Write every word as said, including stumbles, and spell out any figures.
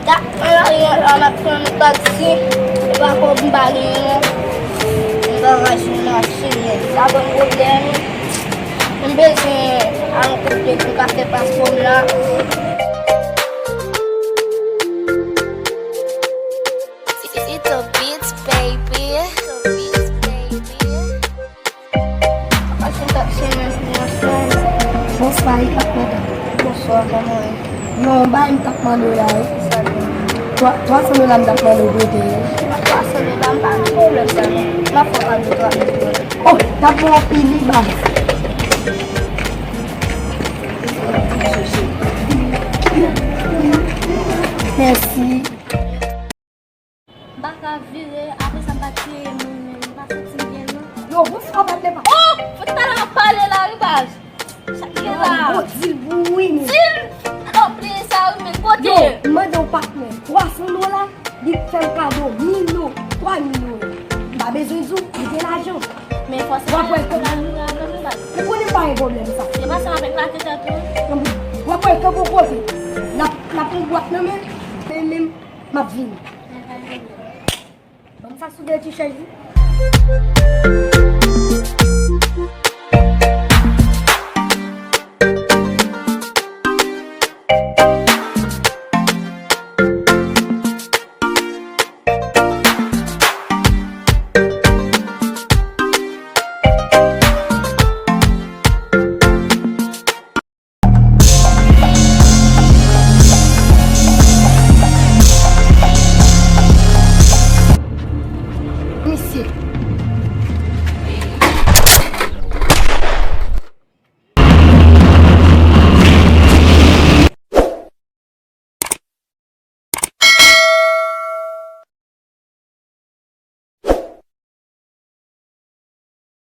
N ap pran lari an, n ap pran taksi. E pa kòb m pa genyen non. M pa ka jwenn machin, men sa ban m pwoblèm. M bezwen al yon kote pou m ka fè paspò m la. It's a beat, baby. Machin taksi men pou ansanm. Bonswa, e k ap mande? Bonswa, kòman w ye? Yon bagay m t ap mande w la wi. Twa, twa san dola m t ap mande w prete. Twa san dola, m pa gen pwoblèm sa non. M ap fè w kado twa mil dola. Oh, t ap bon anpil wi baz. Mèsi. M pa ka vire, apre sa m pa tiye moun, men m pa santi m byen non. Yo, bonswa patnè pa. Oh! Fout talè w ap pale la wi baz. Sa k gen la? Yo, dil pou wi men. Dil? Anpil sa wi men kote? Yo, m mande w patnè, twa san dola, li fè m kado mil do, twa mil dola. M pa bezwen di w, li gen lajan. Men fòseman w ap wè ke ou konnen m pa gen pwoblèm sa. Se pa sa m ap eklate tèt ou. W ap wè ke bon kote. N ap, n ap yon bwat nan men, men, men, m ap vini. Ban m sa sou de ti chèz wi.